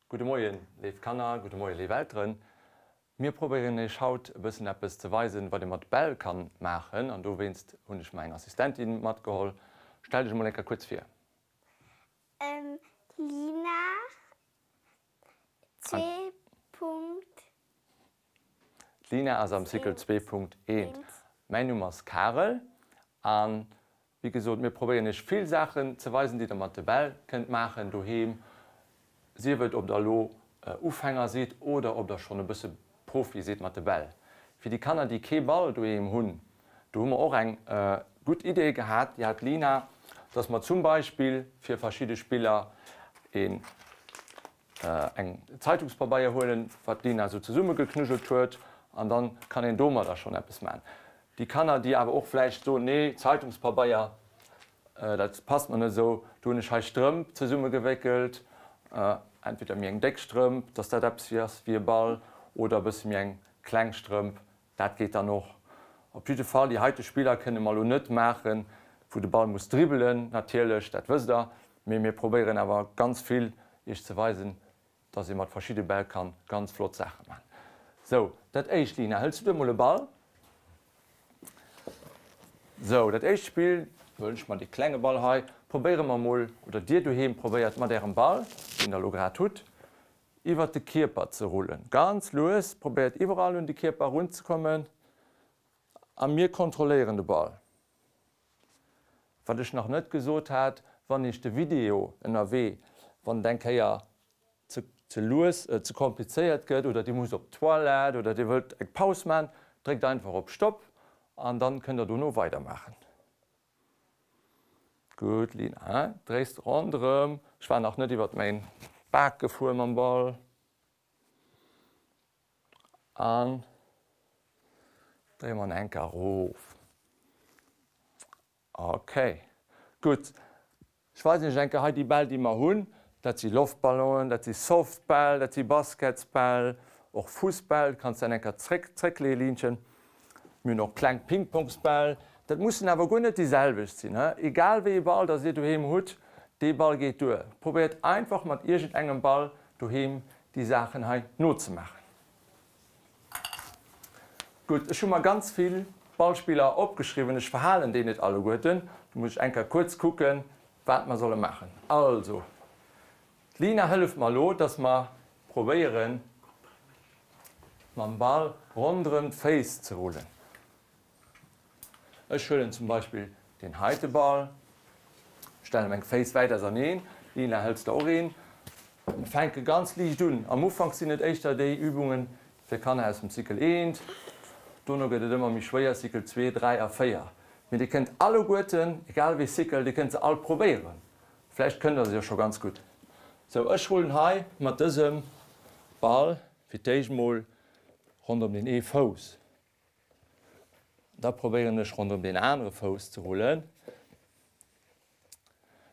Gudde Moien, léif Kanner, gudde Moien, léif Elteren. Mir probéieren Iech haut e bëssen eppes ze weisen, wat ee mat Bäll kann maachen. An dowéinst hunn ech mer eng Assistentin matgeholl. Stell dech emol eng Kéier kuerz vir. Lina, zwee Punkt. D'Lina ass am Cycle 2.1. Mäin Numm ass Karel an wéi gesot, mir probéieren iech vill Saachen ze weisen, déi der mat de Bäll kënnt maachen doheem, sief et ob der elo Ufänger sidd oder ob der schonn e bësse Profi sidd mat de Bäll. Fir déi Kanner, déi kee Ball doheem hunn, do hu mer och eng gutt Idee gehat, déi hat d'Lina, dass mer zum Beispill fir verschidde Spiller een eng Zeitungspabeier huelen, wat d'Lina esou zesummegeknujelt huet, an dann kann een domadder schonn eppes maachen. Déi Kanner, déi awer och vläicht soen, nee, Zeitungspabeier, dat passt mer net esou, do hunn ech hei Strëmp zesummegewéckelt, entweder méi eng déck Strëmp, dass dat eppes wéi ass wéi e Ball, oder e bësse méi eng kleng Strëmp, dat geet dann och. Op jidde Fall, déi heite Spiller kënne mer elo net maachen, wou de Ball muss dribbelen, natierlech, dat wësst Der, mee mir probéieren awer ganz vill Iech ze weisen, dass ee mat verschidde Bäll kann ganz flott Saache man. Sou, dat éischt, Lina, hëls du dir mol e Ball? Sou, dat éischt Spill, huelen ech mer dee klenge Ball hei, probéiere mer mol, oder dir doheem probéiert mat ärem Ball, deen der elo grad hutt, iwwert de Kierper ze rullen. Ganz lues, probéiert iwwerall un de Kierper erunzekommen a mir kontrolléieren de Ball. Wat ech nach net gesot hat, wann iech de Video ënnerwee, wann et eng Kéier ze ze lues, ze komplizéiert gëtt oder dir musst op d'Toilette oder dir wëllt eng Paus man, dréckt einfach op Stopp an dann kënnt der dono weidermaachen. Gutt Lina, he? Dréist ronderëm. Ech war nach net iwwert mäin Bak gefuer mam Ball. An dréie mer en enker erof. Ok, gutt. Ech weisen iech enker hei déi Bäll, déi mer hunn. Dat si Loftballonen, dat si Softbäll, dat si Basketsbäll, och Fussbäll. Kanns de en enker zréck, zréckleeën, Linchen. Mir hunn och kleng Pingpongsbäll. Dat mussen awer guer net déi selwecht sinn, he. Egal wéi ee Ball dass dir doheem hutt, dee Ball geet duer. Probéiert einfach mat iergendengem Ball doheem déi Saachen hei nozemaachen. Gutt, ech hu mer ganz vill Ballspiller opgeschriwwen. Ech verhalen déi net alleguerten. Do muss ech eng Kéier kuerz kucken, wat mer solle maachen. Also, d'Lina hëlleft mer elo, dass mer probéieren, mam Ball ronderëm d'Féiss ze rullen. Ech huelen zum Beispill deen heite Ball, stelle meng Féiss wäit auserneen, Lina hëls der och een. Mir fänke ganz liicht un. Am Ufank sinn et éischter déi Übunge fir Kanner aus dem Cycle 1, dono gëtt et ëmmer méi schwéier, Cycle 2, 3 a 4. Mee dir kënnt alleguerten, egal wéi Cycle, dir kënnt se all probéieren. Vläicht kënnt der se jo scho ganz gutt. Sou, ech rullen hei mat dësem Ball fir d'éischt mol ronderëm deen ee Fouss. Da probéieren ech ronderëm deen anere Fouss ze rullen.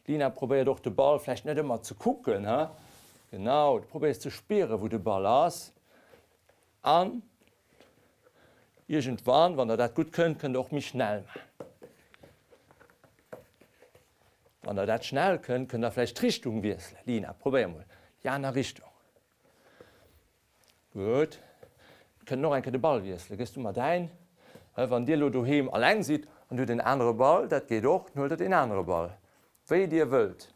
D'Lina probéiert och de Ball vläicht net ëmmer ze kucken, he? Genau, du probéiers ze spieren, wou de Ball ass. An iergendwann, wann der dat gutt kënnt, kënnt der och méi schnell maachen. Wann der dat schnell kënnt, kënnt der vläicht d'Richtung wiesselen. Lina, probéier mol déi aner Richtung. Gutt. Mir kënnen och eng Kéier de Ball wiesselen. Gëss du mer däin. Wann dir elo doheem alleng sidd an dir hutt en anere Ball, dat geet och, dann huelt der deen anere Ball. Wéi dir wëllt.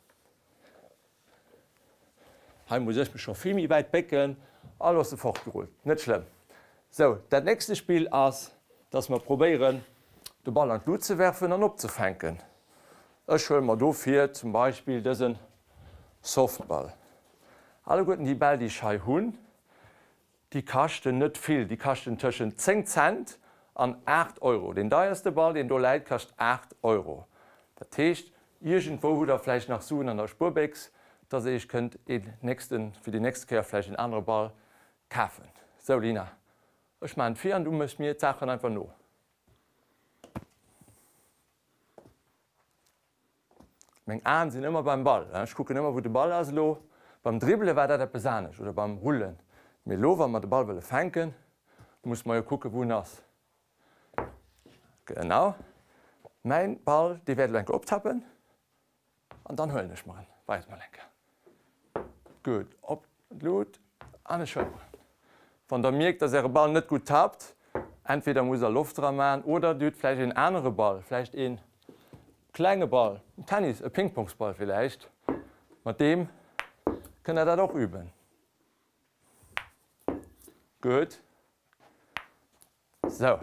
Hei muss ech mech scho vill méi wäit bécken a loosse fortgerullt. Net schlëmm. Sou, dat nächste Spill ass, dass mer probéieren, de Ball an d'Lut ze werfen an opzefänken. Ech huele mer dofir zum Beispill dëse Softball. Alleguerten déi Bäll, déi ech hei hunn, déi kaschten net vill. Déi kaschten tëschent 10 Cent an 8 Euro. Deen deierste Ball, deen do läit, kascht 8 Euro. Dat heescht, iergendwou hutt Der vläicht nach Suen an der Spuerbéchs, dass Der Iech kënnt een nächsten, fir déi nächste Kéier vläicht en anere Ball kafen. Sou, Lina, ech maachen d'Fir an du méchs mir d'Saachen einfach no. Meng Aen sinn ëmmer beim Ball, ech kucken ëmmer wou de Ball ass. Elo beim Dribbele war dat eppes anescht oder beim Rullen, mee elo wa mer de Ball wëlle fänken, musse mer jo kucken wou en ass. Genau, mäin Ball dee wäert elo eng Kéier optappen an dann huelen ech mer en. Weis mol eng Kéier. Gutt, op. An d'Lut an ech huelen. Wann der mierkt, dass äre Ball net gutt tappt, entweder musst der Loft dra maachen oder dir hutt vläicht een anere Ball, vläicht ee klenge Ball, en Tennis, e Pingpongsball villäicht, mat deem kënnt der dat och üben. Gutt. Sou.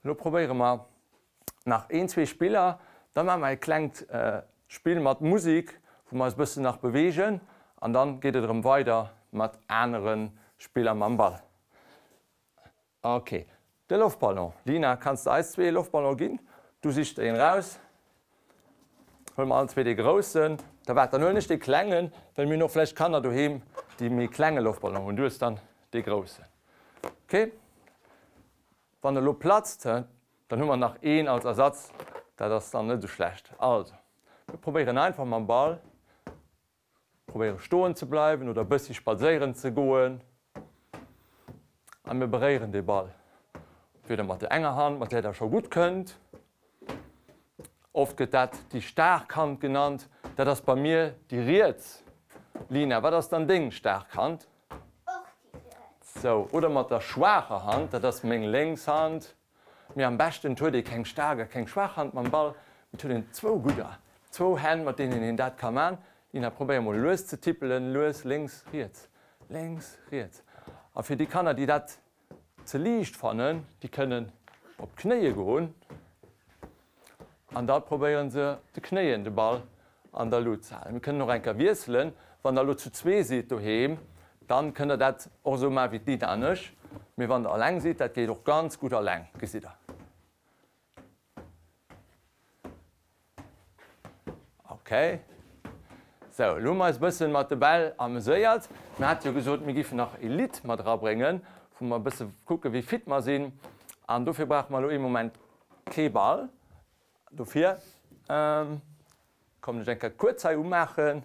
Elo probéiere mer nach een, zwee Spiller. Da maache mer e klengt Spill mat Musik, wou mer eis e bëssen nach beweegen. An dann geet et erëm weider mat anere Spiller mam Ball. Ok, de Loftballon. Lina, kanns de eis zwee e Loftballon ginn? Du sichs der een raus. Huele mer allen zwee dee groussen. Da waart, dann huelen ech dee klengen, well mir hunn och vläicht Kanner doheem, déi méi klenge Loftballon hunn. Du hues dann dee groussen. Ok, wann e lo platzt, dann hu mer nach een als Ersatz. Dat ass dann net esou schlecht. Also, mir probéieren einfach mam Ball. Probéiere stoen ze bleiwen oder e bëssi spadséieren ze goen a mir beréieren de Ball entweder mat der enger Hand, mat där der scho gutt kënnt. Oft gëtt dat déi staark Hand genannt, dat ass bei mir déi riets. Lina, wat ass dann deng staark Hand? Och déi riets. Sou, oder mat der schwaacher Hand, dat ass meng lénks Hand. Mee am beschten et huet ee keng staark a keng schwaach Hand mam Ball, mee et huet een zwou gudder, zwou Hänn mat deenen een dat ka man. Lina, probéier mol lues ze tippelen, lues lénks, riets, lénks, riets. A fir déi Kanner déi dat ze liicht fannen, déi kënnen op d'Knéie goen an da probéieren se op de Knéien de Ball an der Lut ze halen. Mir kënnen och eng Kéier wiesselen, wann der elo zu zwee sidd doheem, dann kënnt der dat och esou maachen wéi d'Lina an ech, mee wann der alleng sidd, dat geet och ganz gutt alleng, gesitt der. Ok, sou, elo hu mer eis e bëssen mat de Bäll ameséiert. Mir hate jo gesot, mir giffen nach e Lidd mat erabréngen, wou mer e bësse kucken, wéi fit mer sinn, an dofir brauche mer elo ee Moment kee Ball. Dofir kommen ech eng Kéier kuerz hei umaachen.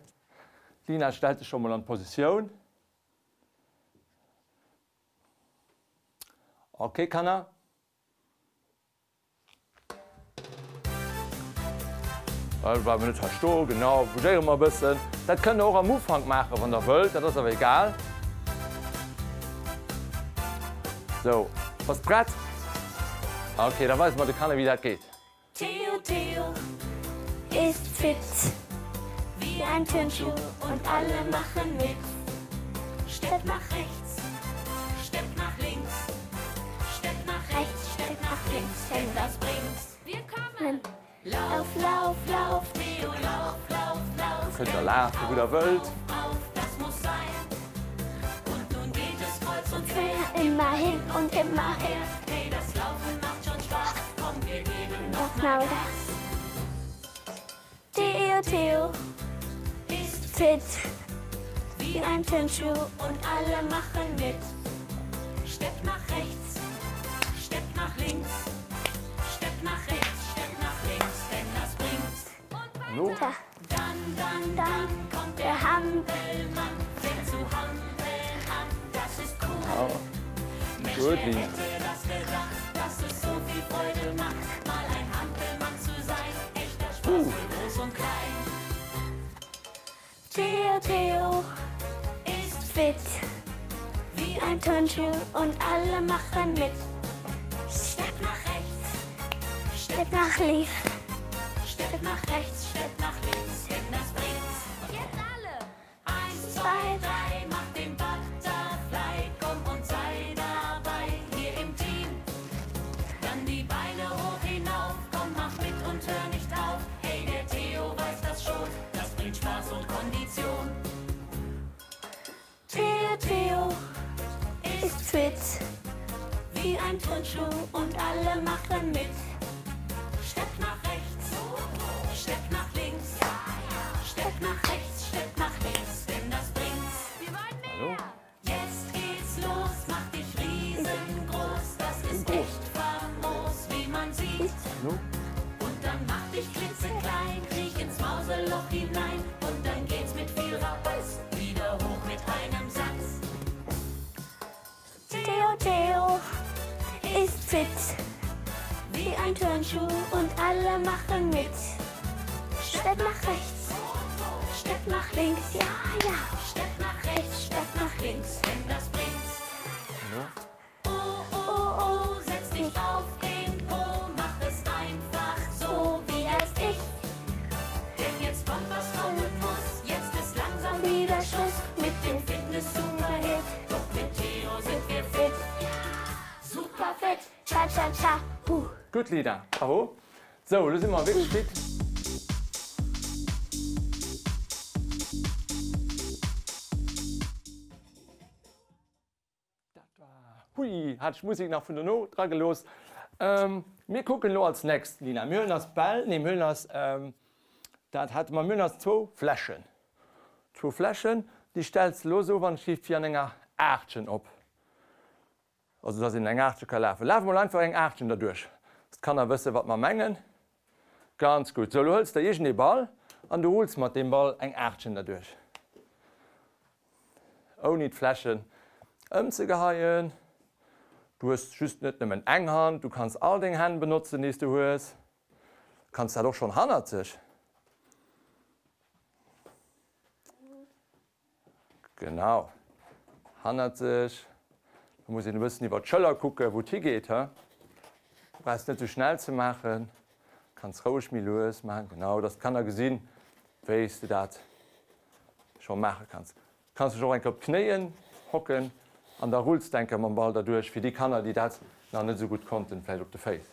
D'Lina stellt sech scho mol an d'Positioun. Ok Kanner. Well bleiwe mer net hei stoen, genau, bougéiere mer e bëssen. Dat kënnt der och am Ufank maachen, wann der wëllt, dat ass awer egal. Sou, bass prett? Ok, da weise mer de Kanner wéi dat geet. Theo Theo ist fit wie ein Turnschuh und alle machen mit. Stepp nach rechts, Stepp nach links, Stepp nach rechts, Stepp nach links, denn das bringt's. Wir kommen! Lauf, lauf, lauf, Theo, lauf, lauf, lauf. Kënnt der lafen wou der wëllt. Auf, das muss sein. Und nun geht es kreuz und quer, immer hin und immer her. Hey, das Laufen macht schon Spaß, komm, wir geben noch mal Gas. Theo, Theo ist fit wie ein Turnschuh und alle machen mit. Stepp nach rechts, Stepp nach links, Stepp nach rechts, Stepp nach links, denn das bringt's. Hallo. Dann, dann, dann kommt der Hampelmann, fängt zu hampeln an, das ist cool. Mensch, Gut, wer Lina. hätte das gedacht, dass es so viel Freude macht, mal ein Hampelmann zu sein, echter Spaß für groß und klein. Theo, Theo ist fit wie ein Turnschuh und alle machen mit. Stepp nach rechts, Stepp nach links, Stepp nach rechts, Stepp nach links, denn das bringt's. Jetzt alle! Eins, zwei, drei, mach den Butterfly, komm und sei dabei hier im Team. Dann die Beine hoch hinauf, komm, mach mit und hör nicht auf. Hey, der Theo weiß das schon, das bringt Spaß und Kondition. Theo, Theo ist fit wie ein Turnschuh und alle machen mit. Stepp nach rechts, Stepp nach links, Stepp nach rechts, Stepp nach links, denn das bringt's. Wir wollen Hallo. mehr! Jetzt geht's los, mach dich riesengroß, das ist Groß. echt famos, wie man sieht. Hallo. Und dann mach dich klitzeklein, kriech ins Mauseloch hinein und dann geht's mit viel Rabatz wieder hoch mit einem Satz. Theo, Theo ist fit wie ein Turnschuh und alle machen mit. Stepp nach rechts. Stepp nach links, ja, ja. Stepp nach rechts, Stepp nach links, denn das bringt's. Oh, oh, oh, setz dich auf den Po, mach es einfach so wie als ich. Denn jetzt kommt was kommen muss, jetzt ist langsam wieder Schluss mit dem Fitness-Superhit. Doch mit Theo sind wir fit, super fit, cha cha cha, huh. Gutt Lina, bravo. Sou, elo si mer wierklech fit. Dat war, hui, hat ech d'Musek nach vun dono dra gelooss. Mir kucken elo als nächst, Lina, mir huelen eis Bäll, nee, mir huelen eis, dat hate mer, mir huelen eis zwou Fläschen. Zwou Fläschen, déi stells de elo esou, wann ech giff, wéi an enger Aachtchen op. Also dass een eng Aachtche ka lafen. Laf mol einfach eng Aachtchen derduerch, dass d'Kanner wëssen, wat mer mengen. Ganz gutt. Sou, elo hëls der iergendee Ball an du rulls mat deem Ball eng Aachtchen derduerch, ouni d'Fläschen ëmzegeheien. Du hues just net nëmmen eng Hand, du kanns all deng Hänn benotzen, déi s du hues. Kanns dat och schonn hannerzeg. Genau. Hannert sech. Da muss een e bëssen iwwer d'Schëller kucken, wou et higeet, he? Brauchs net sou schnell ze maachen. Kanns roueg méi lues maachen. Genau, dass d'Kanner gesinn, wéi s de dat scho maache kanns. Kanns dech och eng Kéier op d'Knéien hocken an da rulls de eng Kéier mam Ball derduerch, fir déi Kanner, déi dat nach net esou gutt konnten, vläicht op de Féiss.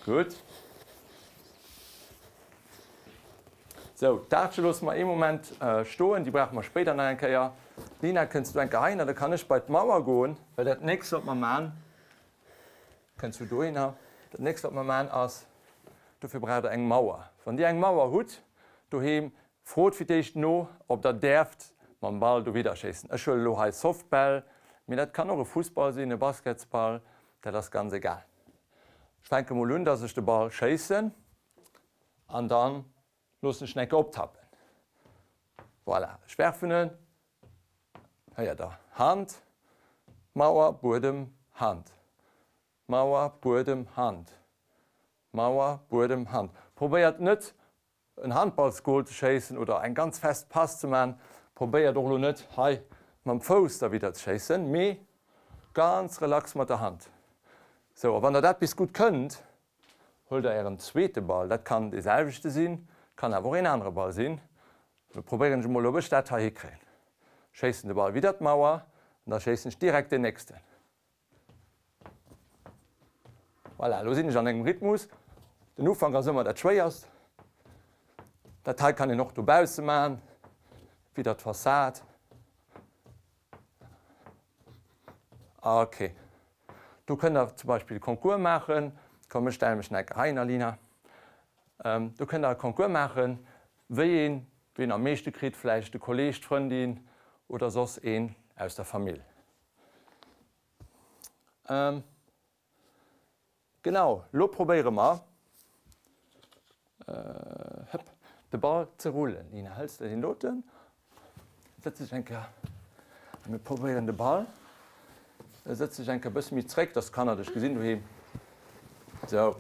Gutt. Sou, d'Aarche loosse mer ee Moment stoen, déi brauche mer spéider nach eng Kéier. Lina, kënns du eng Kéier heihinner, da kann ech bei d'Mauer goen. Well dat nächst, wat mer man, kënns du dohinner, dat nächst, wat mer man, ass, dofir braucht der eng Mauer. Wann Dir eng Mauer hutt doheem, Frot fir d'éischt no, ob der däerft mam Ball dowidder schéissen. Ech huelen elo hei Softbäll, mee dat kann och e Fussball sinn, e Basketsball, dat ass ganz egal. Ech fänke mol un, dass ech de Ball schéissen an dann loossen ech en eng Kéier optappen. Voilà, ech werfen en, héiert der, Hand, Mauer, Buedem, Hand, Mauer, Buedem, Hand, Mauer, Buedem, Hand. Probéiert net en Handballsgol ze schéissen oder eng ganz fest Pass ze man, probéiert och elo net hei mam Fouss derwidder ze schéissen, mee ganz relax mat der Hand. Sou, a wann der dat bis gutt kënnt, huelt der ären zweete Ball, dat kann dee selwechte sinn, kann awer och een anere Ball sinn. Lo probéieren ech emol ob ech dat hei hikréien. Schéissen de Ball widder d'Mauer an da schéissen ech direkt deen nächsten. Voilà, elo sinn ech an engem Rhythmus. Den Ufank ass ëmmer dat Schwéierst. Dat hei kann een och dobausse maachen, widder d'Fassad. Ok, do kënnt der zum Beispill Concours maachen. Komm, ech stelle mech nach eng Kéier heihin, Alina. Do kënnt der e Concours maachen, wéi een, wien am meeschte kritt, vläicht de Kolleeg, d'Frëndin oder soss een aus der Famill. Genau, lo probéiere mer hëpp de Ball ze rullen. Nina, hëls de deen doten? Sëtz dech eng Kéier a mir probéieren de Ball. Sëtz dech eng Kéier e bësse méi zréck, dass d'Kanner dech gesinn doheem. Sou,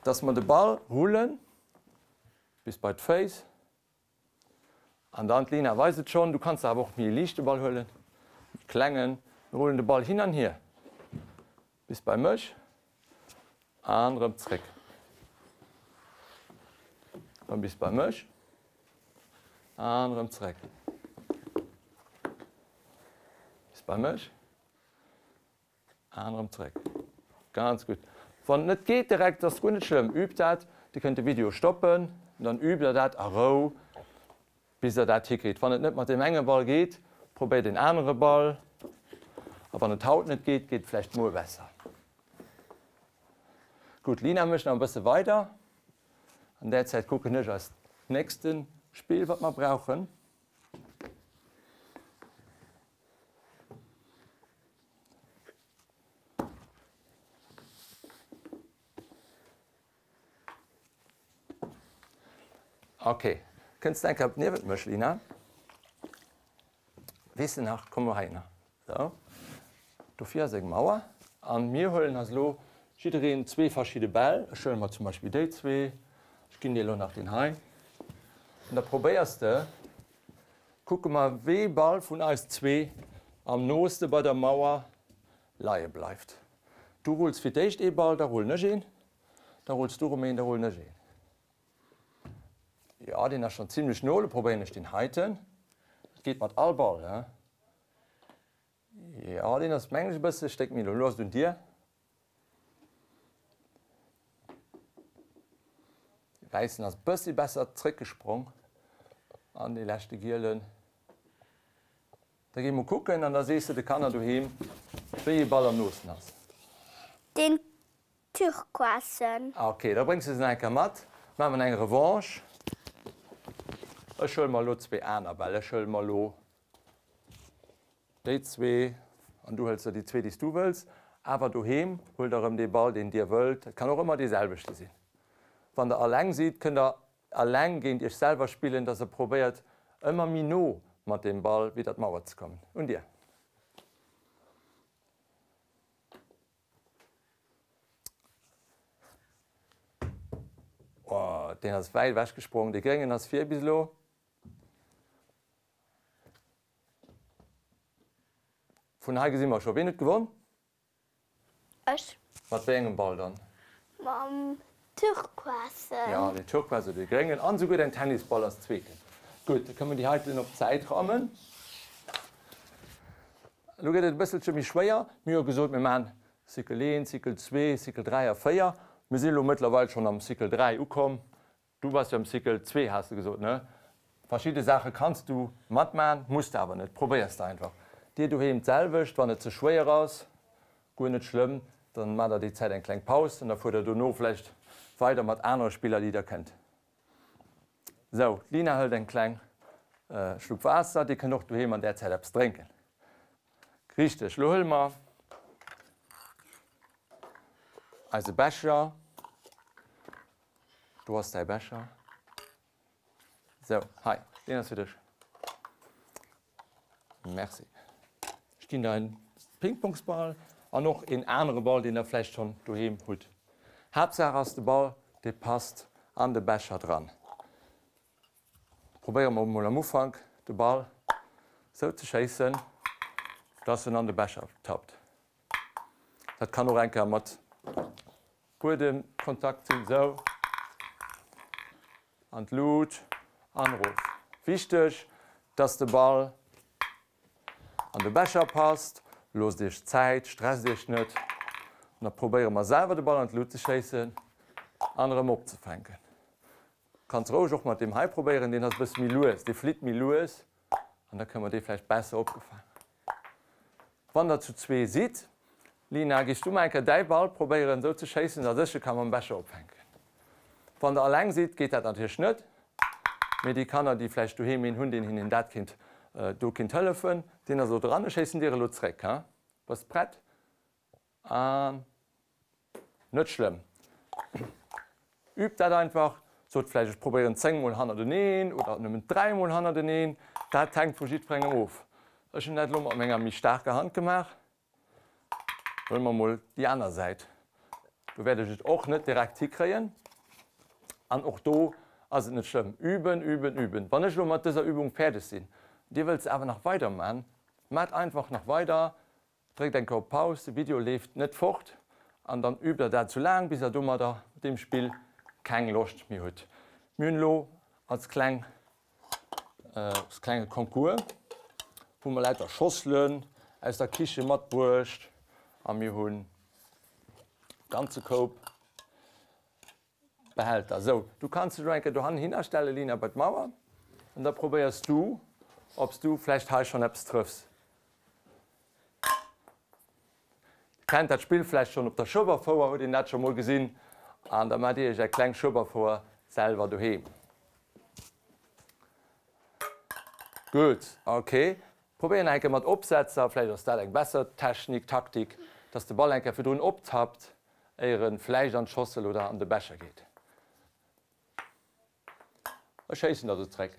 dass mer de Ball rullen bis bei d'Féiss. An dann, d'Lina weist et schonn, du kanns der awer och méi e liichte Ball huelen, méi klengen. Mir rullen de Ball hin an hier bis bei mech an erëm zréck. Erëm bis bei mech an erëm zréck. Bis bei mech. An erëm zréck. Ganz gutt. Wann et net geet direkt, ass guer net schlëmm. Übt dat. Dir kënnt de Video stoppen, dann übt der dat a Rou, bis der dat hikritt. Wann et net mat deem enge Ball geet, probéiert een anere Ball. A wann et haut net geet, geet et vläicht muer besser. Gutt, Lina mécht nach e bësse weider. An där Zäit kucken ech eist nächste Spill, wat mer brauchen. Ok, kënns de eng Kéier niewent mech, Lina? Weess de nach, komm mol heihinner. Sou, dofir ass eng Mauer. An mir huelen eis elo jiddereen zwee verschidde Bäll. Ech huele mer zum Beispill déi zwee. Ech ginn dir elo nach deen hei. An da probéiers de, kucke mer, wee Ball vun eis zwee am nooste bei der Mauer leie bleift. Du rulls fir d'éischt ee Ball, da rullen ech een, da rulls du erëm een, da rullen ech een. Jo, deen ass schonn zimlech no. Elo probéieren ech deen heiten. Dat geet mat all Ball, he? Jo, deen ass mengen ech e bësse Stéck méi no. Elo ass et un dir. De wäissen ass bëssi besser zréckgesprong an dee leschte gielen. Da gi mer kucken an da sees de de Kanner doheem, wéi ee Ball am noosten ass. Deen Turquoisen. Ok, da bréngs de se nach eng Kéier mat. Maache mer eng Revanche. Ech huele mer elo zwee aner Bäll. Ech huele mer elo déi zwee an du hëls der déi zwee, déi s du wëlls. Awer doheem huelt der erëm dee Ball, deen dir wëllt. Et kann och ëmmer dee selwechte sinn. Wann der alleng sidd, kënnt der alleng géint iech selwer spillen, dass der probéiert, ëmmer méi no mat deem Ball widder d'Mauer ze kommen. Un dir. Oh, deen ass wäit ewech gesprong. Dee gréngen ass vir bis elo. Vun hei gesi mer scho, wien huet gewonn? Ech. Mat wéi engem Ball dann? Mam Turquoisen. Jo, deen Turquoise oder dee gréngen. An esouguer däin Tennisball ass Zweeten. Gutt, da kënne mer déi heiten op d'Säit rammen. Elo gëtt et e bësselche méi schwéier. Mir hu jo gesot, mir maachen Cycle 1, Cycle 2, Cycle 3 a 4. Mir sinn elo mëttlerweil schonn am Cycle 3 ukomm. Du bass jo am Cycle 2, has de gesot, ne? Verschidde Saache kanns du matman, muss de awer net. Probéiers de einfach. Dir doheem d'selwecht, wann et ze schwéier ass, guer net schlëmm, dann maacht der déi Zäit eng kleng Paus an da fuert der dono vläicht weider mat anere Spiller, déi der kënnt. Sou, d'Lina hëlt eng kleng Schlupp Waasser. Dir kënnt och doheem an där Zäit eppes drénken. Richteg, lo huele mer eise Becher. Do ass däi Becher. Sou, hei, deen ass fir dech. Merci. Ech ginn der en Pingpongsball an och een anere Ball, deen der vläicht schonn doheem hutt. Haaptsaach ass, de Ball, dee passt an de Becher dran. Probéiere mer emol am Ufank, de Ball sou ze schéissen, dass en an de Becher tappt. Dat kann och eng Kéier mat Buedemkontakt sinn, sou an d'Lut an erof. Wichteg, dass de Ball an de Becher passt. Loosst iech Zäit, stresst iech net. An da probéiere mer selwer de Ball an d'Lut ze schéissen an erëm opzefänken. Kanns roueg och mat deem hei probéieren, deen ass e bësse méi lues, dee flitt méi lues an da kënne mer dee vläicht besser opgefaangen. Wann der zu zwee sidd, Lina, giffs du mol eng Kéier däi Ball probéieren esou ze schéissen, datt ech e ka mam Becher opfänken. Wann der alleng sidd, geet dat natierlech net, mee déi Kanner, déi vläicht doheem een hunn, deen hinnen dat kéint do kéint hëllefen, deen ass elo dran. Ech schéissen dir elo zréck, ha? Bass prett? An net schlëmm. Übt dat einfach. Sot vläicht, ech probéieren 10 mol hannerteneen oder nëmmen 3 mol hannerteneen. Dat hänkt vu jiddwerengem of. Ech hunn dat elo mat menger méi staarker Hand gemaach. Huele mer mol déi aner Säit. Do wäert ech et och net direkt hikréien. An och do ass et net schlëmm. Üben, üben, üben. Wann ech elo mat dëser Übung fäerdeg sinn, dir wëllt se awer nach weider man, maacht einfach nach weider. Dréckt eng Kéier op Paus, de Video leeft net fort, an dann übt der dat sou laang bis der domadder, mat deem Spill, keng Loscht méi hutt. Mir hunn elo als kleng, als klenge Concours hu mer lauter Schosselen aus der Kiche matbruecht a mir hunn ganze Koup Behälter. Sou, du kanns dech elo eng Kéier dohannen hinnerstellen, Lina, bei d'Mauer, an da probéiers du, ob s du vläicht hei schonn eppes trëffs. Dir kennt dat Spill vläicht schonn, op der Schueberfouer huet een dat scho mol gesinn, an da maacht Dir iech är kleng Schueberfouer selwer doheem. Gutt, ok. Probéier nach eng Kéier mat Opsetzer, vläicht ass dat eng besser Technik, Taktik, dass de Ball eng Kéier virdrun optappt, éier en vläicht an d'Schossel oder an de Becher geet. Ech schéissen der se zréck.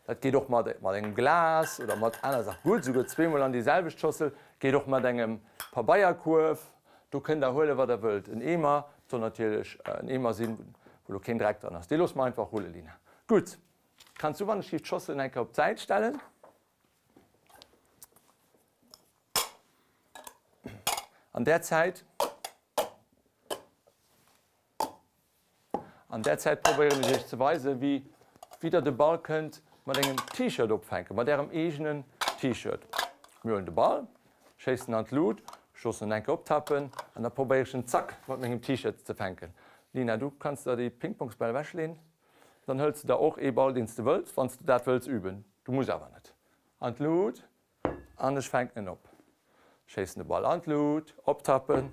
Dat geet och mat engem Glas oder mat aner Saachen. Gutt, esouguer zweemol an déi selwecht Schossel. Geet och mat engem Pabeierkuerf. Do kënnt der huelen, wat der wëllt. En Eemer, et soll natierlech en Eemer sinn, wou elo keen Dreck dran ass. Dee loosse mer einfach rullen, Lina. Gutt. Kanns du wann ech giff d'Schosselen eng Kéier op d'Säit stellen? An där Zäit, an där Zäit probéieren ech iech ze weisen, wéi wéi der de Ball kënnt mat engem T-Shirt opfänken, mat ärem eegenen T-Shirt. Mir huelen de Ball, schéissen an d'Lut, ech loossen en eng Kéier optappen an da probéiere ech en zack mat mengem T-Shirt ze fänken. Lina, du kanns der déi Pingpongsbäll ewechleen. Dann hëls de der och ee Ball, deen s de wëlls, wann s de dat wëlls üben. Du muss awer net. An d'Lut an ech fänken en op. Schéissen de Ball an d'Lut, optappen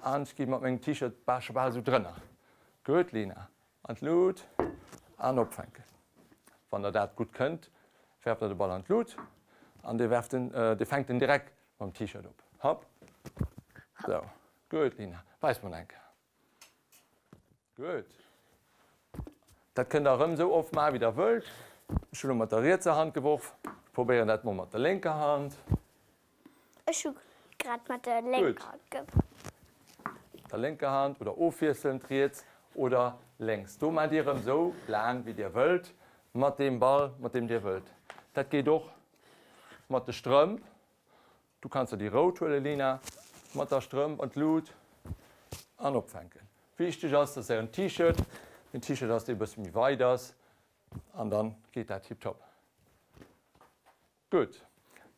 an ech gi mat mengem T-Shirt bal scho bal esou drënner. Gutt, Lina. An d'Lut an opfänken. Wann der dat gutt kënnt, werft der de Ball an d'Lut an dir werft en, dir fänkt en direkt mam T-Shirt op. Hopp. Sou. Gutt, Lina. Weis mol eng Kéier. Gutt. Dat kënnt der erëm esou oft maachen, wéi der wëllt. Ech hu lo mat der rietser Hand geworf. Ech probéieren dat mol mat der lénker Hand. Ech hu grad mat der lénker Hand geworf. Gutt. Der lénker Hand oder ofwiesselnd riets oder lénks. Do maacht dir erëm esou laang, wéi dir wëllt, mat deem Ball, mat deem dir wëllt. Dat geet och mat de Strëmp. Du kanns der déi rout huelen, Lina, mat der Strëmp an d'Lut an opfänken. Wichteg ass, dass ären T-Shirt en T-Shirt ass, dee e bësse méi weit ass an dann geet dat tiptop. Gutt,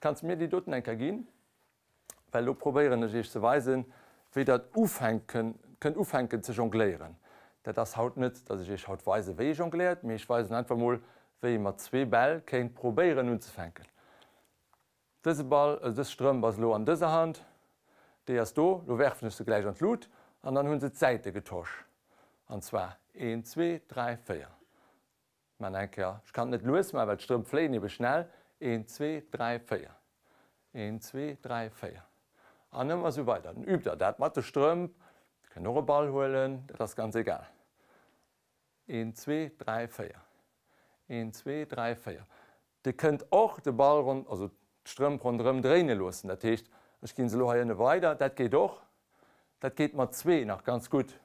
kanns de mir déi doten eng Kéier ginn, well elo probéieren ech iech ze weisen, wéi der ufänken kënnt ufänken ze jongléieren. Dat ass haut net, dass ech iech haut weisen, wéi ee jongléiert, mee ech weisen einfach mol, wéi ee mat zwee Bäll kéint probéieren unzefänken. Dëse Ball, also dës Strëmp ass elo an dëser Hand, déi ass do, lo werfen ech se gläich an d'Lut an dann hu se d'Säite getosch, an zwar een, zwee, dräi, véier. Maan eng Kéier, ech kann et net lues maan, well d'Strëmp fléien ebe schnell, een, zwee, dräi, véier, een, zwee, dräi, véier an ëmmer esou weider. Dann übt der dat mat de Strëmp, dir kënnt och e Ball huelen, dat ass ganz egal. Een, zwee, dräi, véier. Een, zwee, dräi, véier. Dir kënnt och de Ball ron, also d'Strëmp ronderëm dréine loossen. Dat heescht, ech ginn se elo hei ënne weider. Dat geet och. Dat geet mat zwee nach ganz gutt.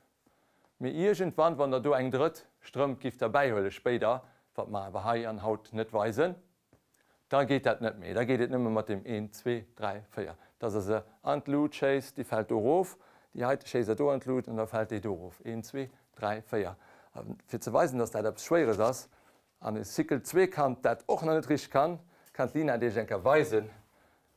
Mee iergendwann, wann Der do eng drëtt Strëmp gifft derbäihuele spéider, wat mer awer hei an haut net weisen, Da geet dat net méi. Da geet et nëmme mat deem een, zwee, dräi, véier, dass Der se an d'Lut schéisst, déi fält do erof, déi heite schéisst Der do an d'Lut an da fält déi do erof. Een, zwee, dräi, véier. A fir ze weisen, dass dat eppes Schwéieres ass an e Cycle Zweekand dat och nach net richteg kann, kann d'Lina et Iech eng Kéier weisen.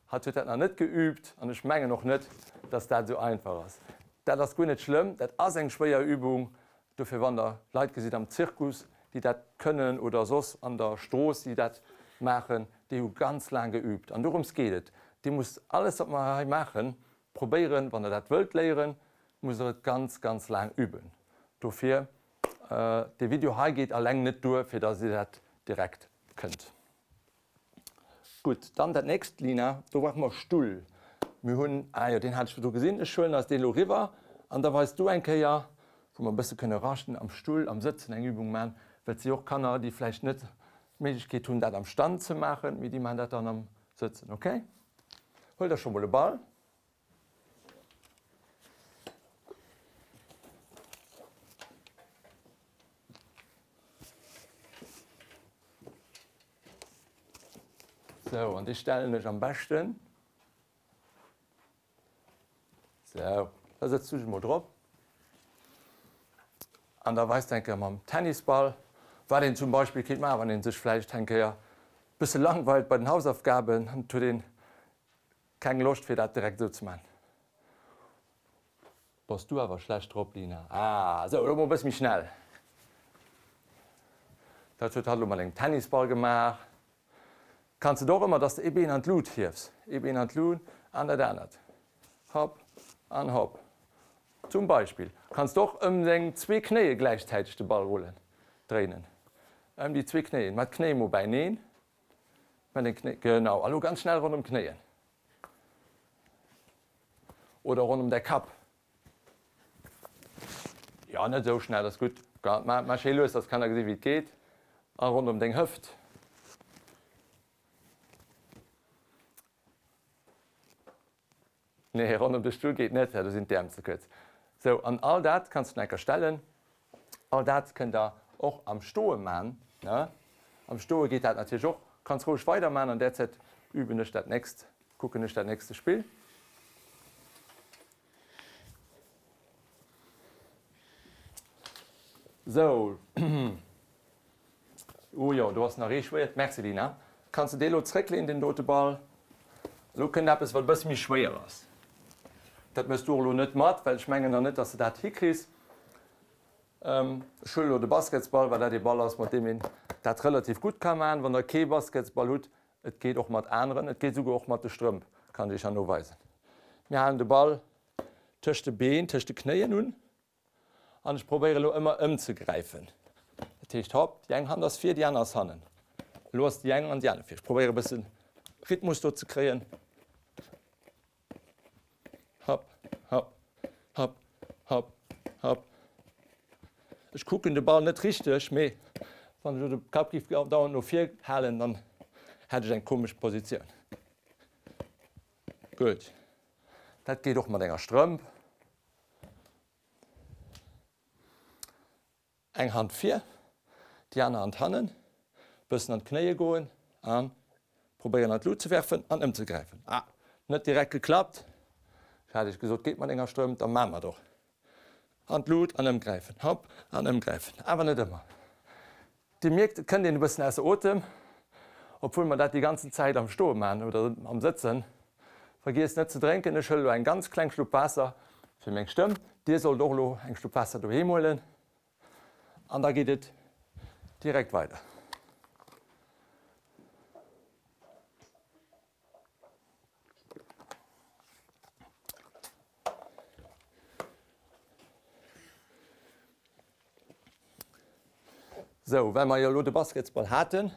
Hatt huet dat nach net geüübt an ech mengen och net, dass dat esou einfach ass. Dat ass guer net schlëmm, dat ass eng schwéier Übung. Dofir wann der Leit gesitt am Zirkus, déi dat kënnen oder soss an der Strooss, déi dat maachen, déi hu ganz laang geüübt. An dorëms geet et. Dir musst alles wat mer hei maachen, probéieren. Wann der dat wëllt léieren, musst der et ganz, ganz laang üben. Dofir, dee Video hei geet alleng net duer, fir dass dir dat direkt kënnt. Gutt, dann dat nächst, Lina, do brauche mer e Stull. Mir hunn, ah jo, deen hat ech virdru gesinn. Ech huelen eis deen elo eriwwer an da weis du eng Kéier, wou mer e bësse kënne raschten, am Stull, am Sëtzen eng Übung maachen, well et si och Kanner, déi vläicht net d'Méiglechkeet hunn, dat am Stand ze maachen, mee déi maachen dat dann am Sëtzen. Okay? Huel der scho mol e Ball. Sou, an déi stellen ech am beschten. Sou, da sëtz du dech mol drop. An da weist eng Kéier mam Tennisball, wat een zum Beispill kéint maachen, wann ee sech vläicht eng Kéier e bësse langweilt bei den Hausaufgaben an et huet een keng Loscht fir dat direkt esou ze maachen. Bass du awer schlecht drop, Lina. Ah, sou, elo mol e bësse méi schnell. Dat huet hatt elo mat engem Tennisball gemaach. Kanns et och ëmmer, dass de ee Been an d'Lut hiefs. Ee Been an d'Lut an dat anert. Hopp an hopp. Zum Beispill kanns de och ëm deng zwee Knéie gläichzäiteg de Ball rullen, dréinen. Ëm déi zwee Knéien. Mat d'Knéie mol bäineen. Mat den Knéi, genau. A lo ganz schnell ronderëm d'Knéien. Oder ronderëm däi Kapp. Jo, net esou schnell, ass gutt. Maach schéi lues, dass d'Kanner gesinn, wéi et geet. A ronderëm deng Hëft. Nee, ronn ëm de Stull geet net, do sinn d'Äerm ze kuerz. Sou, an all dat kanns du nach eng Kéier stellen. All dat kënnt der och am Stoe man. Am Stoe geet dat natierlech och. Kanns roueg weider man, an där Zäit üben ech dat nächst, kucken ech dat nächste Spill. Sou. Oh jo, do ass nach ee schwéiert. Merci Lina. Kanns de dee lo zréckleeën, deen dote Ball? Elo kënnt eppes, wat e bësse méi schwéier ass. Dat méchs du och elo net mat, well ech mengen dann net, dass de dat hikriss. Ech huelen elo de Basketsball, well dat ee Ball ass, mat deem een dat relativ gutt ka maachen. Wann der kee Basketsball hutt, et geet och mat aneren, et geet esouguer och mat de Strëmp, kann ech iech herno weisen. Mir halen de Ball tëscht de Been, tëscht de Knéien un. An ech probéieren elo ëmmer ëmzegräifen. Dat heescht, hopp, déi eng Hand ass vir, déi aner ass hannen. Elo ass déi eng an déi aner vir. Ech probéiere e bësse Rhythmus do ze kréien. Hopp, hopp, hopp, hopp, hopp. Ech kucken de Ball net richteg, mee wann ech elo de Kapp géif dauernd no vir halen, dann hätt ech eng komesch Positioun. Gutt. Dat geet och mat enger Strëmp. Eng Hand vir, déi aner Hand hannen, bëssen an d'Knéie goen an probéieren an d'Lut ze werfen an ëmzegräifen. Ah, net direkt geklappt. Ech hat iech gesot, geet mat enger Strëmp, da maa mer et och. An d'Lut an ëmgräifen, hopp, an ëmgräifen, awer net ëmmer. Dir mierkt, et kënnt een e bëssen ausser Otem, obwuel mer dat déi ganzen Zäit am Stoe man oder am Sëtzen. Vergiesst net ze drénken. Ech huele lo eng ganz kleng Schlupp Waasser fir meng Stëmm. Dir sollt och elo eng Schlupp Waasser doheem huelen an da geet et direkt weider. Sou, well mer jo elo de Basketsball haten,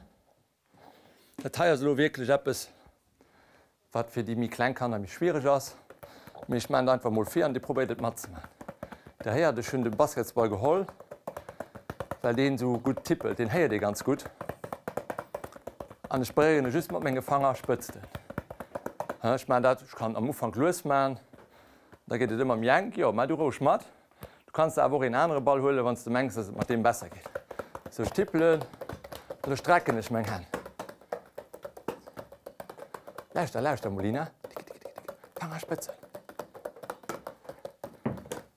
dat hei ass elo wierklech eppes, wat fir déi méi kleng Kanner méi schwiereg ass, mee ech maachen et einfach mol vir an dir probéiert et matzemaachen. Dir héiert, ech hunn de Basketsball geholl, well deen esou gutt tippelt, deen héiert ee ganz gutt an ech beréieren e just mat menge Fangerspëtzten. Ech maachen dat, ech kann am Ufank lues maachen, da geet et ëmmer méi enk. Jo, maach du roueg mat. Du kanns der awer och een anere Ball huelen, wann s de mengs, dass et mat deem besser geet. Sou, ech tippelen an da strecken ech meng Hänn. Lauschter, lauschter mol, Lina. Fangerspëtzen.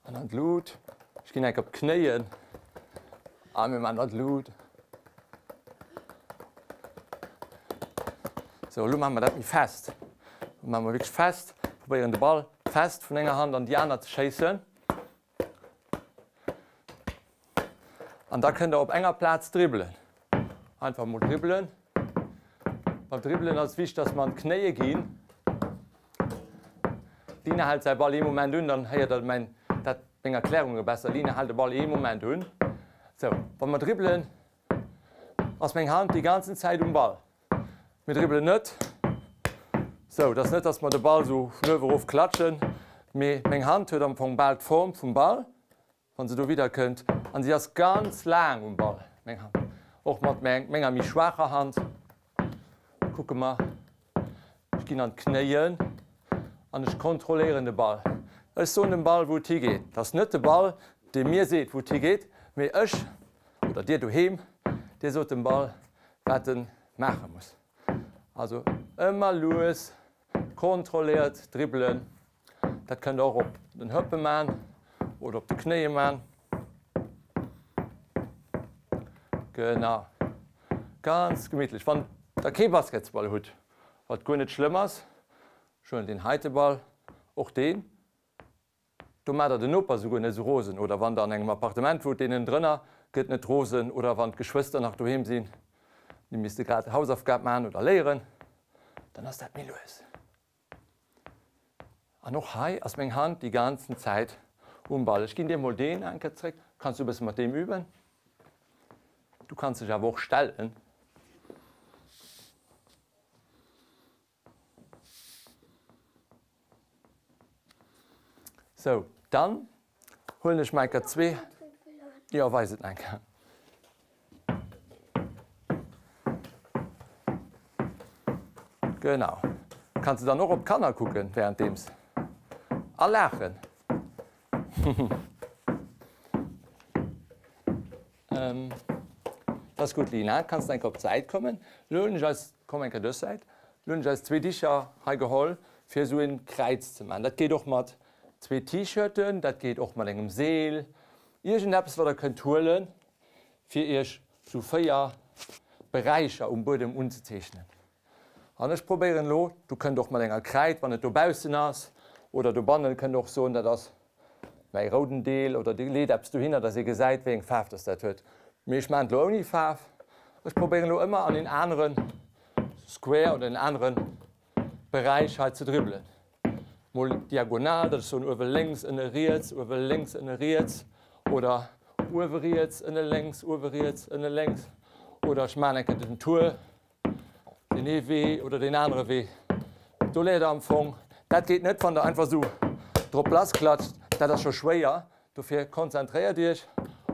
An an d'Lut. Ech ginn enk op d'Knéien. A mir maachen an d'Lut. Sou, elo maache mer dat méi fest. Elo maache mer wierklech fest. Probéieren de Ball fest vun enger Hand an déi aner ze schéissen. An da kënnt der op enger Plaz dribbelen. Einfach mol dribbelen. Beim Dribbelen ass et wichteg, dass mer an d'Knéie ginn. D'Lina hält säi Ball ee Moment un, dann héiert der mäin, dat, meng Erklärunge besser. Lina, hal de Ball ee Moment un. Sou, wa mer dribbelen, ass meng Hand déi ganzen Zäit um Ball. Mir dribbelen net sou, dass net, dass mer de Ball sou vun uewe erof klatschen, mee meng Hand huet am Fong bal d'Form vum Ball, wann se do widder kënnt, an si ass ganz laang um Ball, meng Hand. Och mat menger méi schwaacher Hand kucke mer, ech ginn an d'Knéien an ech kontrolléieren de Ball. Ech soen dem Ball wou et higeet. Et ass net de Ball, dee mir seet wou et higeet, mee ech oder dir doheem, dir sot dem Ball wat en maache muss. Also ëmmer lues, kontrolléiert dribbelen. Dat kënnt der och op den Hëppe man oder op de Knéie man. Genau. Ganz gemittlech. Wann der kee Basketsball hutt, wat guer net schlëmm ass, ech huelen deen heite Ball, och deen. Do maacht der den Noper souguer net esou rosen, oder wann der an engem Appartement wunnt, deen ënnendrënner gëtt net rosen, oder wann d'Geschwëster nach doheem sinn, déi misste grad Hausaufgab maachen oder léieren, dann ass dat méi lues. An och hei ass meng Hand déi ganzen Zäit um Ball. Ech ginn dir mol deen eng Kéier zréck, kanns du e bësse mat deem üben. Du kanns dech awer och stellen. Sou, dann huelen ech mer enker zwee. Jo, weis et enker. Genau. Kanns de dann och op d'Kanner kucken währenddeems. A laachen. Dat ass gutt, Lina. Kanns de eng Kéier op d'Säit kommen? Lo hunn ech eis, komm eng Kéier dës Säit, lo hunn ech eis zwee Dicher hei geholl, fir esou en Kräiz ze maachen. Dat geet och mat zwee T-Shirten, dat geet och mat engem Seel, iergendeppes, wat der kënnt huelen, fir iech esou 4 Beräicher um Buedem unzezeechnen. An ech probéieren elo, du kënnt och mat enger Kräid, wann et dobaussen ass, oder dobannen, kënnt och soen, dat ass mäi rouden Deel, oder dir leet eppes dohinner, dass ee gesäit, wéi eng Faarf dass dat huet. Mee ech maachen et elo ouni Faarf. Ech probéieren elo ëmmer an een anere Square oder en anere Beräich hei ze dribbelen. Mol diagonal, dat ech soen uewe lénks, ënne riets, uewe lénks, ënne riets, oder uewe riets, ënne lénks, uewe riets, ënne lénks, oder ech maachen eng Kéier den Tour, deen ee Wee oder deen anere Wee. Do léiert der am Fong, dat geet net wann der einfach esou drop lass klatscht, dat ass scho schwéier. Dofir konzentréiert iech,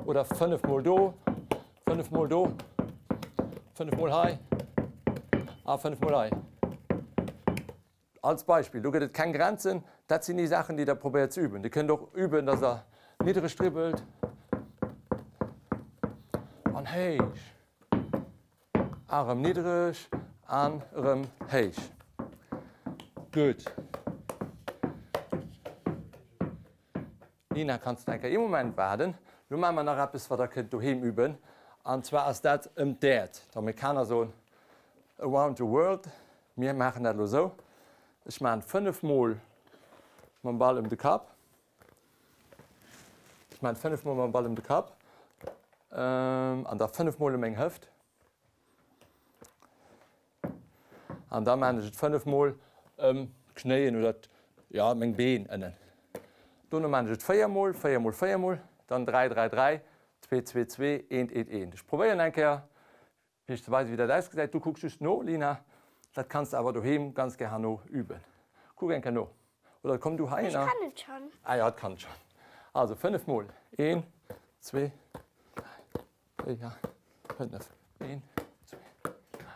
oder 5 mol do, 5 mol do, 5 mol hei a 5 mol hei. Als Beispill, do gëtt et keng Grenzen, dat sinn déi Saachen, déi der probéiert ze üben. Dir kënnt och üben, dass der niddreg dribbelt an héich a erëm niddreg an erëm héich. Gutt. Nina, kanns de eng Kéier ee Moment waarden? Lo maache mer nach eppes, wat der kënnt doheem üben. An zwar ass dat ëm d'Äerd. D'Amerikaner soen around the world. Mir maachen dat elo esou, Ech maachen 5 Mol mam Ball ëm de Kapp. Ech maachen 5 Mol mam Ball ëm de Kapp an da 5 Mol ëm meng Hëft. An da maan ech et 5 mol ëm d'Knéien oder jo meng Been ënnen. Dono maan ech et 4 mol, 4 mol, 4 mol, dann 3, 3, 3, 2, 2, 2, 1, 1, 1. Ech probéieren eng Kéier fir iech ze weisen wéi dat ausgesäit. Du kucks just no Lina, dat kanns de awer doheem ganz gär herno üben. Kuck eng Kéier no oder komm du heihinner. Ech kann et schonn. Ah jo, et kann et schonn. Also 5 mol, 1, 2, 3, 4, 5, 1, 2, 3,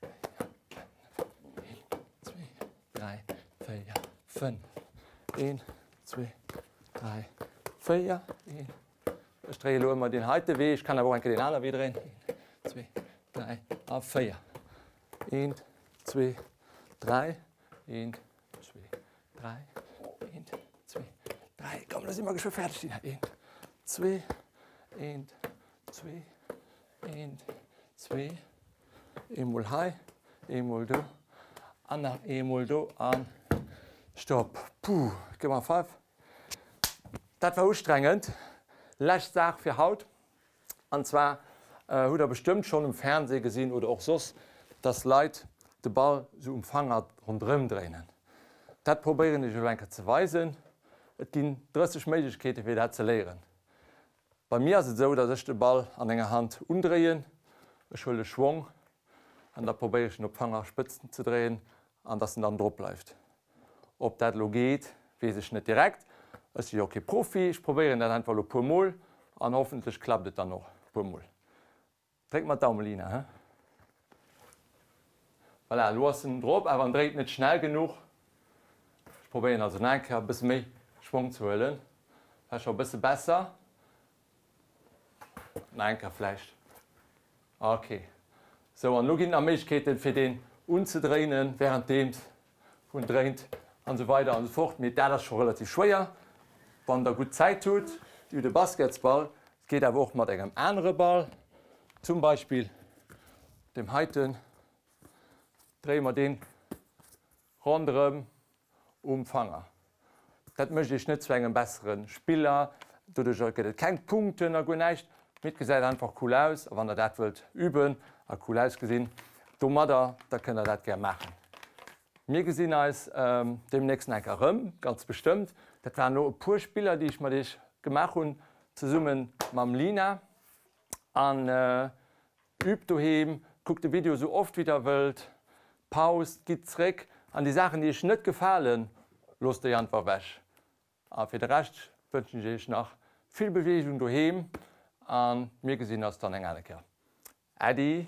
4, 5, 1, 2, 3, 4, 5, 1, 2, 3, 4, 1. Ech dréie elo ëmmer deen heite Wee, ech kann awer och eng Kéier deen aner Wee dréien. 1, 2, 3 a 4. 1, 2, 3, 1, 2, 3, 1, 2, 3. Komm, da si mer geschwë fäerdeg, Lina. 1, 2, 1, 2, 1, 2. Eemol hei, eemol do an nach eemol do an Stopp. Puh, gi mer 5. Dat war ustrengend. Lescht Saach fir haut. An zwar hutt der bestëmmt schonn um Fernseh gesinn oder och soss, dass Leit de Ball sou um Fanger ronderëm dréinen. Dat probéieren ech elo eng Kéier ze weisen. Et ginn 30 Méiglechkeete fir dat ze léieren. Bei mir ass et esou, dass ech de Ball an enger Hand undréien, ech huele Schwong an da probéiere ech en op d'Fangerspëtzt ze dréien an dass en dann drop bleift. Ob dat elo geet, weess ech net direkt. Ech si jo kee Profi, ech probéieren dat einfach elo puer mol an hoffentlech klappt et dann och puer mol. Dréck mer d'Daumen, Lina, he? Voilà, elo ass en drop, awer en dréit net schnell genuch. Ech probéieren also nach eng Kéier e bësse méi Schwong ze huelen. War scho e bësse besser. Nach eng Kéier vläicht. Ok. Sou, an elo ginn et nach Méiglechkeeten, fir deen unzedréinen, währenddeems wou en dréint an esou weider an esou fort. Mee dat ass scho relativ schwéier. Wann der gutt Zäit hutt, Dir hutt e Basketsball, et geet awer och mat engem anere Ball, zum Beispill deem heiten, dréie mer deen ronderëm um Fanger. Dat mécht iech net zu engem bessere Spiller, doduercher gëtt et keng Punkten a guer näischt, mee et gesäit einfach cool aus a wann der dat wëllt üben a cool ausgesinn domadder, da kënnt der dat gär maachen. Mir gesinn eis deemnächst nach eng Kéier erëm, ganz bestëmmt. Dat waren elo e puer Spiller, déi ech mat iech gemaach hunn, zesumme mam Lina. An Übt doheem, kuckt de Video sou oft wéi der wëllt, paust, gitt zréck an déi Saachen déi iech net gefalen, loosst déi einfach ewech. A fir de Rescht wënschen ech iech nach vill Beweegung doheem a mir gesinn eis dann eng aner Kéier. Äddi!